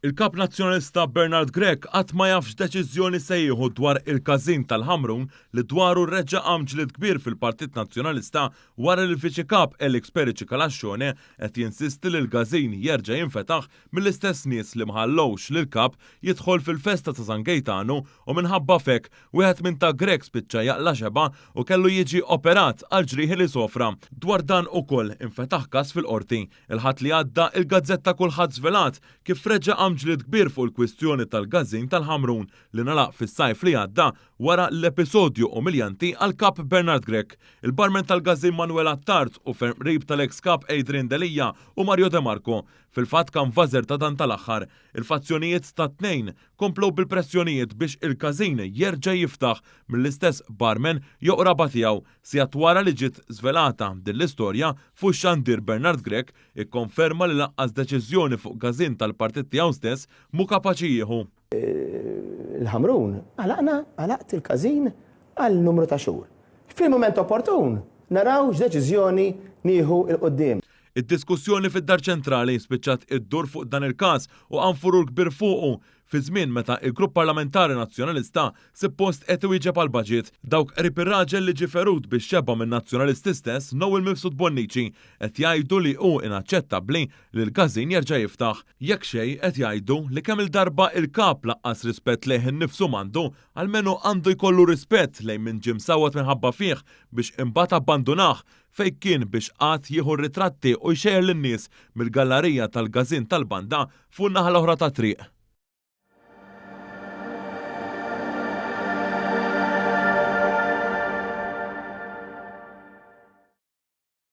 Il-Kap Nazzjonalista Bernard Grech qatt ma jaf x'deċiżjoni se jieħu dwar il-każin tal-Ħamrun li dwaru reġa' qam ġlied kbir fil-Partit Nazzjonalista wara li l-Viċi Kap Alex Perici Calascione qed jinsisti li l-każin jerġa' jinfetaħ mill-istess nies li ma ħallewx lill-Kap jidħol fil-festa ta' San Gejtanu u minħabba f'hekk wieħed minn ta' Grech spiċċa jaqla' xebgħa u kellu jiġi operat għall-ġrieħi li sofra. Dwar dan ukoll infetaħ każ fil-Qorti. Il-Ħadd li għadda, il-gazzetta Kullħadd żvelat kif reġa' qam ġlied kbir fuq il-kwistjoni tal-każin tal-Ħamrun li ngħalaq fis-sajf li għadda wara l-episodju umiljanti għall-Kap Bernard Grech. Il-barman tal-każin Manuel Attard u ferm qrib tal-eks Kap Adrian Delia u Mario De Marco. Fil-fatt kanvażer ta' dan tal-aħħar. Il-fazzjonijiet tat-tnejn komplew bil-pressjonijiet biex il-każin jerġa' jiftaħ mill-istess barman jew qraba tiegħu. Sigħat wara li ġiet żvelata din l-istorja fuq ix-xandir Bernard Grech ikkonferma li lanqas deċiżjoni fuq każin tal-partit tiegħu stess mhu kapaċi jieħu. Il-Ħamrun għalaqna, għalaqt il-każin għal numru ta' xhur. Fil-mument opportun naraw x'deċiżjoni nieħu 'l quddiem. Id-diskussjoni fid-Dar Ċentrali spiċċat iddur fuq dan il-każ u qam furur kbir fuqu fi żmien meta il-Grupp Parlamentari Nazzjonalista sippost qed iwieġeb għall-baġit. Dawk qrib ir-raġel li ġie ferut bix-xebgħa min-Nazzjonalisti stess, Noel Mifsud Bonnici, qed jgħidu li hu inaċċettabbli li l-każin jerġa' jiftaħ. Jekk xejn, qed jgħidu li kemm-il darba il-Kap lanqas rispett lejh innifsu m'għandu, almenu għandu jkollu rispett lejn min ġie msawwat minħabba fih biex imbagħad abbandunah fejn kien biex qagħad jieħu r-ritratti u jxejjer lin-nies mill-gallarija tal-każin tal-banda fuq in-naħa l-oħra tat-triq.